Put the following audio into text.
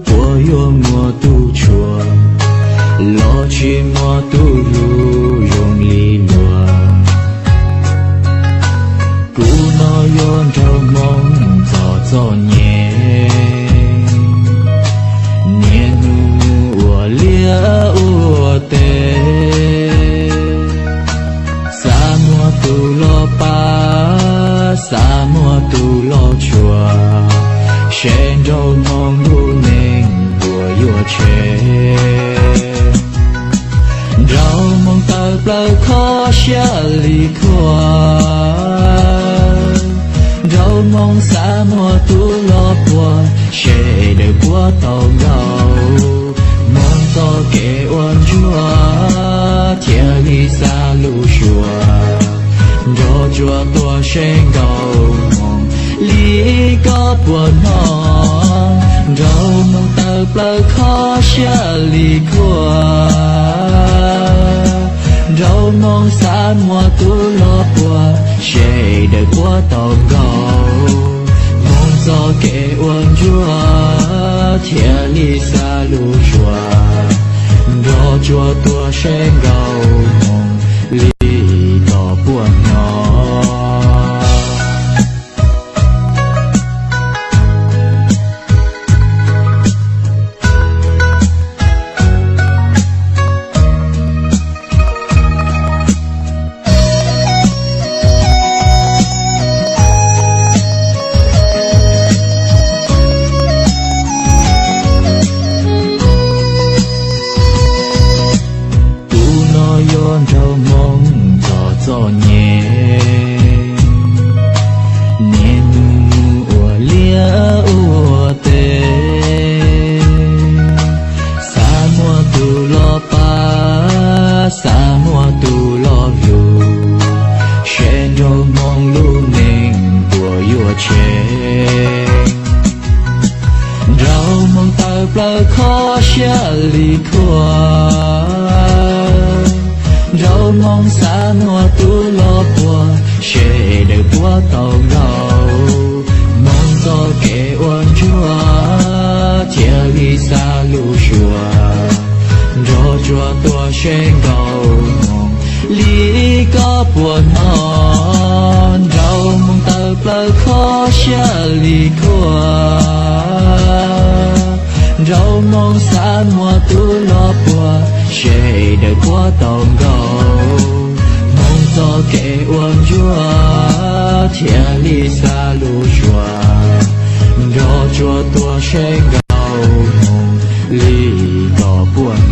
puas yuav muaj tus tshua los tsis muaj tus hlub zoo li luag. Kuv no yuav nrog hmoov txom txom nyem, niaj hnub ua liaj ua teb. Xav muaj tus los pab, xav muaj tus los tshua, seb nraug hmoov lub neej puas yuav tshev. Nraug hmoov tawm plaws kho siab li khuab, nraug hmoov xav muaj tus los puag, seb daws puas tau nkaus. Hmoov txoj kev ua ntsuag thiaj li xa lub suab, nrog tsuas tuag seb nkaus hmoov li koj puas hnov. Nraug hmoov tawm plaws kho siab li khuab, nraug hmoov xav muaj tus los puag, seb daws puas tau nkaus. Hmoov txoj kev ua ntsuag thiaj li xa lub suab, nrog tsuas tuag seb nkaus hmoov li koj puas hnov. Kuv no yuav nraug hmoov txom txom nyem, niaj hnub ua liaj ua teb. Xav muaj tus los pab, xav muaj tus los hlub, seb nraug hmoov lub neej puas yuav tshev. Nraug hmoov tawm plaws kho siab li khuab, nraug hmoov xav muaj tus los puag, seb daws puas tau nkaus. Hmoov txoj kev ua ntsuag thiaj li xa lub suab, nrog tsuas tuag seb nkaus hmoov li koj puas hnov. Nraug hmoov tawm plaws kho siab li khuab, nraug hmoov xav muaj tus los puag, seb daws puas tau nkaus. Hmoov txoj kev ua ntsuag thiaj li xa lub suab, nrog tsuas tuag seb nkaus hmoov li koj puas